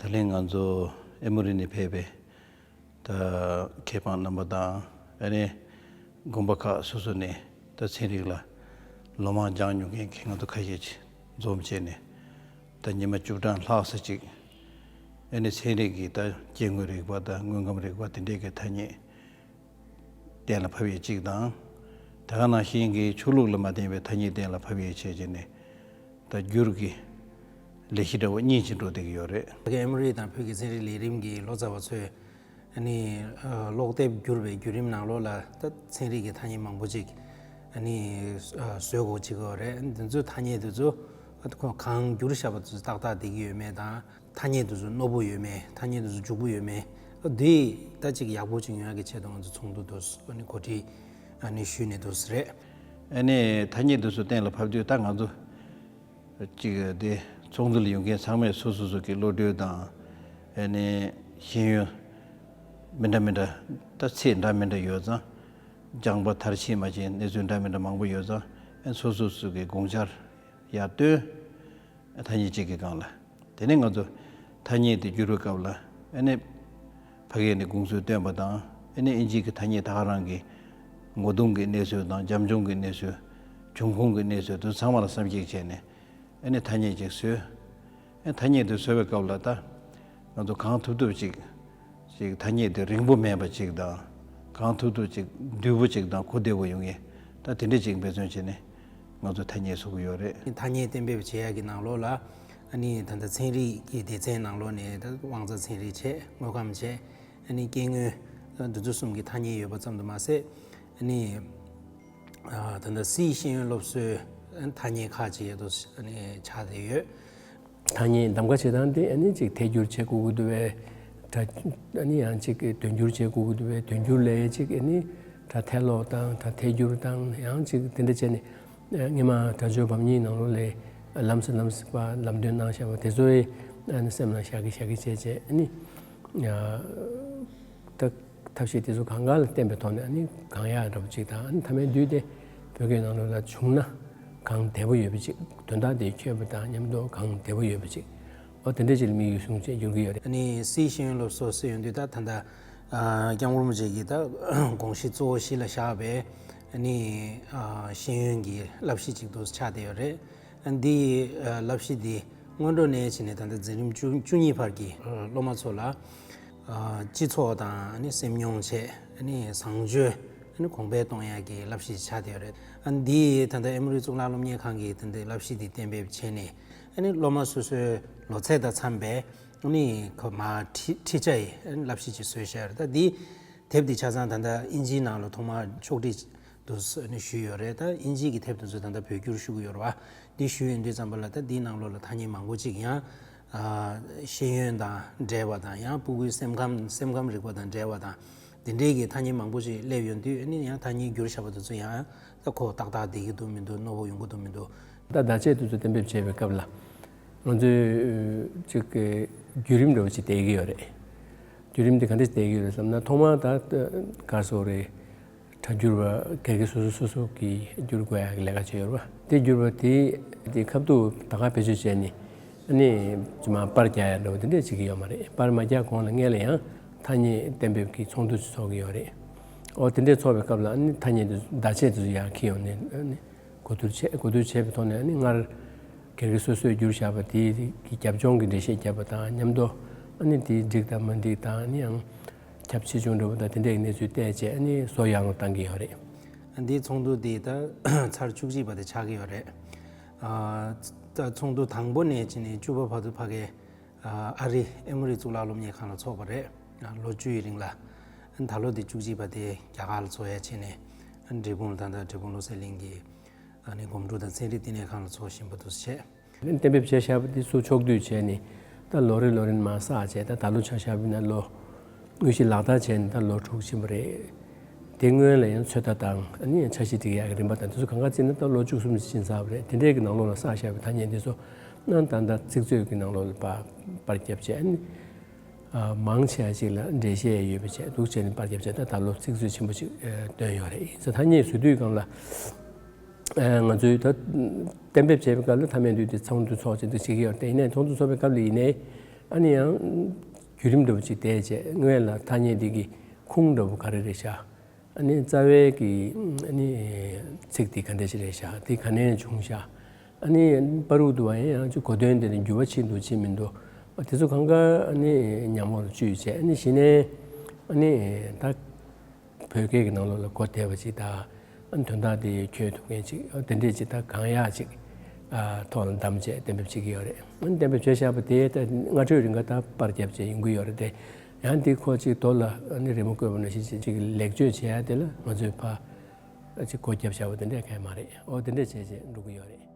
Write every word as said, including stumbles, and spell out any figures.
ད་ལན་ང་ཚོ་ཨེ་མོ་རི་ནས་ཕེབས་པའི་ད་མཁས་པ་རྣམ་པ་དང་། ཨ་ནི་དགོན་པ་ཁག་སོ་སོ་ནས་ད་ཚན་རིག་ལ་ལོ་མང་སྦྱངས་མྱོང་མཁན་གྱི་ང་ཚོ་ཁ་ཤས་ཅིག་འཛོམས་བྱས་ནས། ད་ཉི་མ་བཅུ་གྲངས་ལྷག་ཙམ་ཅིག་ཨ་ནི་ཚན་རིག་གི་ད་སྐྱེ་དངོས་རིག་པ་དང་དངོས་ཁམས་རིག་པ་དེ་འདྲས་ཀྱི་ཐ་སྙད་གཏན་ལ་ཕབ་ཡས་གཅིག་དང་། དེ་ག་ནང་བཞིན་གྱི་ཆོས་ལུགས་ལ་མ་བརྟེན་པའི་ཐ་སྙད་གཏན་ལ་ཕབ་ཡས་བྱས་བྱས་ནས། ད་འགྱུར་གྱི་ལས་གཞི་འདྲ་བོ་གཉིས་ཅིག་འགྲོ་བསྡད་ཀྱི་ཡོད་རེད། ཨེ་མོ་རི་དང་བོད་ཀྱི་ཚན་རིག་ལས་རིམ་གྱི་ལོ་ཙཱ་བ་ཚོས་ཨ་ནི་ཀློག་དེབ་བསྒྱུར་བའི་བརྒྱུད་རིམ་ནང་ལོགས་ལ་ད་ཚན་རིག་གི་ཐ་སྙད་མང་པོ་ཅིག་ཨ་ནི་བཟོས་དགོས་བྱེད་ཀྱི་ཡོད་རེད། འདི་ཚོའི་ཐ་སྙད་དེ་ཚོ་ཁོ་གང་བསྒྱུར་བཞག་པ་དེ་ཚོ་ཏག་ཏག་བསྡད་ཀྱི་ཡོད་མེད་དང་། ཐ་སྙད་དེ་ཚོ་རྣོ་པོ་ཡོད་མེད། ཐ་སྙད་དེ་ཚོ་མགྱོགས་པོ་ཡོད་མེད། འདི་ད་ཅིག་ཡག་པོ་ཅིག་ཡོང་ཡག་གི་ཆེད་དུ་ང་ཚོ་ཚོགས་འདུ་དེ་ཚོ་ཨ་ནི་གོ་སྒྲིག་ཨ་ནི་ཞུས་ནས་འདུག་ཟེར་རེད། ཨ་ནི་ཐ་སྙད་དེ་ཚོ་གཏན་ལ་ཕབ་དུས་ད་ང་ཚོ་ཅིག་དེ་ཚོགས་འདུ་ལ་ཡོང་མཁན་ཚང་མས་སོ་སོ་སོ་གི་བློ་གྲོས་དང་། ཨ་ནི་ཤེས་ཡོན་མི་འདྲ་མི་འདྲ། ད་ཚད་འདྲ་མི་འདྲ་ཡོད་ཙང་། སྦྱངས་པ་མཐར་ཕྱིན་མ་བྱས་གནས་ཚུལ་འདྲ་མི་འདྲ་མང་པོ་ཡོད་ཙང་། ཨ་ནི་སོ་སོ་སོ་གི་དགོངས་འཆར་ཡར་བཏོན། ཐ་སྙད་གཅིག་གི་སྒང་ལ། དེ་ནས་ང་ཚོ་ཐ་སྙད་དེ་བསྒྱུར་བའི་སྐབས་ལ་ཨ་ནི་ཕ་གི་ནས་དགོངས་ཚུལ་བཏོན་པ་དང་། ཨ་ནི་ཨིན་ཇི་གི་ཐ་སྙད་ད་ག་རང་གི་ངོ་གདོང་གི་གནས་ཚུལ་དང་། བྱམས་སྐྱོང་གི་གནས་ཚུལ། འབྱུང་ཁུངས་ཀྱི་གནས་ཚུལ་དེ་ཚང་མ་ལ་བསམ་གཞིག་བྱས་ནས། ཨ་ནི་ཐ་སྙད་ཅིག་བཟོས། ཨ་ཐ་སྙད་དེ་བཟོ་བའི་སྐབས་ལ་ད་ང་ཚོ་གང་ཐུབ་ཐུབ་ཅིག་ཅིག་ཐ་སྙད་དེ་རིང་པོ་མེད་པ་ཅིག་དང་། གང་ཐུབ་ཐུབ་ཅིག་བསྡུས་པོ་ཅིག་དང་གོ་བདེ་པོ་ཡོང་ངེས། ད་དེ་འདྲ་ཅིག་འབད་བརྩོན་བྱས་ནས་ང་ཚོ་ཐ་སྙད་བཟོ་གི་ཡོད་རེད། ཐ་སྙད་གཏན་འབེབས་བྱེད་ཡག་གི་ནང་ལོགས་ལ་ཨ་ནི་ད་ལྟ་ཚན་རིག་གི་སྡེ་ཚན་ནང་ལོགས་ནས་ད་དབང་རྩ་ཚན་རིག་བྱས། དངོས་ཁམས་བྱས། ཨ་ནི་སྐྱེ་དངོས། འདི་ཚོ་གསུམ་གྱི་ཐ་སྙད་ཡོད་པ་ཙམ་དུ་མ་ཟད། ཨ་ནི་ཨ་ད་ལྟ་སིའི་ཤེས་ཡོན་སློབ་གསོའི་ཐ་སྙད་ཁག་ཅིག་ཡོད་དོ། ཨ་ནི་ཆགས་བསྡད་ཡོད། ཐ་སྙད་གདམ་ག་བྱེད་སྟངས་དེ་ཨ་ནི་ཅིག་ཐད་སྒྱུར་བྱེད་དགོས་ཀྱི་འདུག་པས། ད་ཨ་ནི་ཡང་ཅིག་དོན་སྒྱུར་བྱེད་དགོས་ཀྱི་འདུག་པས། དོན་སྒྱུར་ལས་ཅིག་ཨ་ནི་ད་ཐད་ཀློག་དང་། ད་ཐད་སྒྱུར་དང་། ཡང་ཅིག་དེ་འདྲ་བྱས་ནས། ཨ་སྔོན་མ་སྒྲ་སྦྱོར་བམ་གཉིས་ནང་ལོགས་ལ་ལམ་སེང་ལམ་སེང་ཕར་ལམ་སྟོན་གནང་བཞག་པ་དེ་ཚོ་ཨ་ནི་སེམས་ལ་བཞག་གི་བཞག་གི་བྱས་བྱས། ཨ་ནི་ཨ་ད་ཐབས་ཤེས་དེ་ཚོ་གང་ག་ལ་བརྟེན་པའི་ཐོག་ནས་ཨ་ནི་གང་ཡག་འདྲ་པོ་ཅིག་དང་། ཨ་ནི་མཐའ་མའི་དུས་དེ་བོད་སྐད་ནང་ལོགས་ལ་བྱུང་ན་གང་བདེ་པོ་ཡོད་པ་ཅིག་དོན་དག་དེ་འཁྱོལ་བ་དང་མཉམ་དུ་གང་བདེ་པོ་ཡོད་པ་ཅིག་འོ་དེ་འདྲ་ཅིག་ལ་དམིགས་ཡུལ་བཟུང་བྱས་བསྒྱུར་གྱི་ཡོད་རེད། ཨ་ནི་སིའི་ཤེས་ཡོན་སློབ་གསོ་ཟེར་ཡོང་དུས་ད་ད་ལྟ་ཨ་སྐྱབས་མགོན་རིན་པོ་ཆེ་གིས་ད་དགོངས་གཞི་གཙོ་བོ་གཞི་ལ་བཞག་པའི་ཨ་ནི་ཨ་ཤེས་ཡོན་གྱི་བསླབ་གཞི་ཅིག་འདུག་ཆགས་བསྡད་ཡོད་རེད། ཨ་འདི་ཨ་བསླབ་གཞི་འདི་སྔོན་འགྲོ་ནས་བྱས་ནས་ད་ལྟ་འཛིན་རིམ་བཅུ་བཅུ་གཉིས་བར་གྱི་ཨ་སློབ་མ་ཚོ་ལ་ཨ་སྤྱི་ཚོགས་དང་ཨ་ནི་སེམས་མྱོང་བྱས། ཨ་ནི་བཟང་སྤྱོད་ཨ་ནི་གོང་འཕེལ་གཏོང་ཡག་གི་བསླབ་གཞི་ཆགས་བསྡད་ཡོད་རེད། ཨ་འདི་ད་ལྟ་ཨེ་མོ་རི་གཙུག་ལག་སློབ་གཉེར་ཁང་གིས་ད་ལྟ་བསླབ་གཞི་འདི་གཏན་འབེབས་བྱས་ནས། ཨ་ནི་སློབ་མ་སོ་སོའི་ལོ་ཚད་དང་འཚམ་པའི་ཨ་ནི་ཁོ་མ་ཁྲི་ཁྲི་ཆ་ཡི་ཨ་ནི་བསླབ་གཞི་ཅིག་བཟོས་བཞག་ཡོད་རེད། ད་འདི་དེབ་འདི་ཆ་ཚང་ད་ལྟ་ཨིན་ཇིའི་ནང་ལ་ཐོག་མར་ཕྱོགས་སྒྲིག་དུ་ཨ་ནི་ཞུས་ཡོད་རེད། ད་ཨིན་ཇིའི་གི་དེབ་དེ་ཚོ་ད་ལྟ་བོད་བསྒྱུར་ཞུ་གི་ཡོད་རེད་བ། འདི་ཞུས་ཡོང་དུས་ཙམ་པ་ལ་ད་འདིའི་ནང་ལོགས་ལ་ཐ་སྙད་མང་པོ་ཅིག་ཡང་ཨ་ཤེས་ཡོན་དང་འབྲེལ་བ་དང་། ཡང་སྤུ་གུའི་སེམས་ཁམས་སེམས་ཁམས་རིག་པ་དང་འབྲེལ་བ་དང་། དེ་འདྲའི་གི་ཐ་སྙད་མང་པོ་ཞིག་སླེབས་ཡོང་དུས། ཨ་ནི་ཡང་ཐ་སྙད་བསྒྱུར་བཞག་པ་དེ་ཚོ་ཡང་ད་ཁོ་ཏག་ཏག་བསྡད་ཀྱི་འདུག་མི་འདུག་རྣོ་པོ་ཡོང་གི་འདུག་མི་འདུག་ད་བརྡ་ཆད་དེ་ཚོ་གཏན་འབེབས་བྱས་པའི་སྐབས་ལ་ང་ཚོས་ཅིག་གི་བརྒྱུད་རིམ་འདྲ་བོ་ཅིག་བལྟས་ཀྱི་ཡོད་རེད། བརྒྱུད་རིམ་དེ་ག་འདྲ་ཞིག་བལྟས་ཀྱི་ཡོད་རེད་བསམ་ན། ཐོག་མར་ད་ག་རེ་ཟེར་དགོས་རེད། སྒྲ་བསྒྱུར་བ་སྒེར་སྒེར་སོ་སོ་སོ་སོ་གིས་བསྒྱུར་དགོས་ཡག་གི་ལས་ཀ་བྱས་ཡོད་རེད་བ། དེ་བསྒྱུར་བ་དེ་དེ་ཁ་ཐུག་ད་ག་བེད་སྤྱོད་བྱས་ནས། ཨ་ནི་ཅི་མ་པར་རྒྱག་ཡ་འདྲ་བོ་དེ་འདྲས་བྱེད་ཀྱི་ཡོད་མ་རེད། པར་མ་རྒྱག་གོང་ལ་སྔོན་ལ་ཡང་ཐ་སྙད་གཏན་འབེབས་ཀྱི་ཚོགས་འདུ་ཅིག་ཚོགས་ཀྱི་ཡོད་རེད། འོ་དེ་འདྲས་ཚོགས་པའི་སྐབས་ལ་ཨ་ནི་ཐ་སྙད་དེ་བརྡ་ཆད་དེ་ཚོ་ཡར་འཁྱེར་ཡོང་ནས། ཨ་ནི་གོ་བསྡུར་བྱས། གོ་བསྡུར་བྱས་པའི་ཐོག་ནས་ཨ་ནི་སྔར་སྒེར་གྱི་སོ་སོས་བསྒྱུར་བཞག་པ་དེ་གི་རྒྱབ་ལྗོངས་ཀྱི་འགྲེལ་བཤད་བརྒྱབ་པ་དང་མཉམ་དུ། ཨ་ནི་དེ་འགྲིག་དང་མ་འགྲིག་དང་། ཨ་ནི་ཡང་ཁྱབ་ཆེ་ཆུང་འདྲ་བོ་དང་དེ་འདྲའི་གནས་ཚུལ་བལྟས་བྱས། ཨ་ནི་བཟོ་ཡག་ལ་བཏང་གི་ཡོད་རེད། འདིའི་ཚོགས་འདུ་འདི་ད་ཚར་བཅུ་གཅིག་པ་དེ་ཆགས་ཀྱི་ཡོད་རེད། ཨ་ད་ཚོགས་འདུ་དང་པོ་ནས་བྱས་ནས་བཅུ་པ་བར་དུ་ཕ་གའི་ཨ་རི་ཨེ་མོ་རི་གཙུག་ལག་སློབ་གཉེར་ཁང་ལ་ཚོགས་པ་རེད། ལོ་བཅུ་ཡི་རིང་ལ། ད་ལོ་འདི་བཅུ་གཅིག་པ་དེ་རྒྱ་གར་ལ་ཚོགས་ཡ་བྱས་ནས། འབྲས་སྤུངས་ལ། ད་ལྟ་འབྲས་སྤུངས་བློ་གསལ་གླིང་གི་ཨ་ནི་སྒོམ་སྒྲུབ་དང་ཚན་རིག་བསྟི་གནས་ཁང་ལ་ཚོགས་བཞིན་པ་འདུག་བྱས། གཏན་འབེབས་བྱས་བཞག་པ་དེ་ཚོ་ཕྱོགས་བསྡུས་བྱས་ནས། ད་ལོ་རེ་ལོ་རེ་མར་བསགས་བྱས། ད་ད་ལོ་ཆ་བཞག་པ་ཡིན་ན་ལོ། དངོས་གཞི་ལག་བསྟར་བྱས་ནས་ད་ལོ་དྲུག་ཕྱིན་པ་རེད། དེ་སྔོན་ལ་ཡང་ཚོད་ལྟ་དང་། ཨ་ནི་ཡང་འཆར་གཞི་སྒྲིག་ཡག་གི་རིམ་པ་དང་། དེ་ཚོ་གང་ག་བརྩིས་ན་ད་ལོ་བཅུ་གསུམ་ཕྱིན་ཚར་བ་རེད། དེ་འདྲའི་གི་ནང་ལོགས་ལ་བསགས་བཞག་པའི་ཐ་སྙད་དེ་ཚོ་ནང་ད་ལྟ་ཚིག་མཛོད་ཀྱི་ནང་ལོགས་ལ་པར་པར་བརྒྱབ་བྱས། ཨ་ནི་ཨ་མང་ཆེ་བ་ཅིག་ལ་འགྲེལ་བཤད་ཡོད་པ་བྱས་འདུག་བྱས་ནས་པར་བརྒྱབ་བྱས། ད་ད་ལོ་ཚིག་མཛོད་ཆེན་པོ་ཅིག་ཨ་བཏོན་ཡོད་རེད། ཡིན་ཙང་ཐ་སྙད་བཟོ་དུས་སྒང་ལ། ཨ་ང་ཚོས་ད་གཏན་འབེབས་བྱས་པའི་སྐབས་ལ་མཐའ་མའི་དུས་དེ་ཚོགས་འདུ་ཚོགས་བྱས་འདུག་བྱེད་ཀྱི་ཡོད་རེད། ཡིན་ནའི་ཚོགས་འདུ་ཚོགས་པའི་སྐབས་ལ་ཡིན་ནའི། ཨ་ནི་ཡང་བརྒྱུད་རིམ་འདྲ་བོ་ཅིག་བལྟས་བྱས། སྔོན་ལ་ཐ་སྙད་འདི་གི་ཁུངས་འདྲ་བོ་ག་རེ་རེད་ཤག་ཨ་ནི་རྩ་བའི་གི་ཨ་ནི་ཚིག་འདི་ག་འདྲ་ཞིག་རེད་ཤག་འདི་ག་ནས་བྱུང་ཤག་ཨ་ནི་པ་རུ་དུ་བ་ཡང་ཅིག་གོ་དོན་དེ་ནི་འགྱུར་བ་ཕྱིན་འདུག་ཕྱིན་མི་འདུག་དེ་ཚོ་གང་ག་ཨ་ནི་ཉམས་མྱོང་ལ་བཅུག་བྱས། ཨ་ནི་གཞི་ནས་ཨ་ནི་ད་བོད་སྐད་ཀྱི་ནང་ལོགས་ལ་གོ་བདེ་བ་ཅིག་དང་། ཨ་ནི་དོན་དག་དེ་འཁྱོལ་ཐུབ་མཁན་ཅིག་དེ་འདྲས་ཅིག་ད་གང་ཡག་ཅིག་ཨ་ཐོག་ལ་བདམས་བྱས་གཏན་འབེབས་བྱེད་ཀྱི་ཡོད་རེད། ཨ་ནི་གཏན་འབེབས་བྱས་བཞག་པ་དེ་ད་སྔ་དྲོའི་རིང་ག་ད་པར་བརྒྱབ་བྱས་ཡོང་གི་ཡོད་རེད་དེ། ཡང་འདི་ཁོ་ཅིག་རྡོ་ལ་ཨ་ནི་རི་མོ་བརྐོས་པ་ནང་བཞིན་ཅིག་ཅིག་ལེགས་བཅོས་བྱེད་ཡ་དེ་ལ་ང་ཚོས་ཕར་ཅིག་སྒོ་བརྒྱབ་བཞག་པ་དེ་འདྲས་གང་ཡང་མ་རེད། འོ་དེ་འདྲས་བྱས་བྱས་འགྲོ་གི་ཡོད་རེད།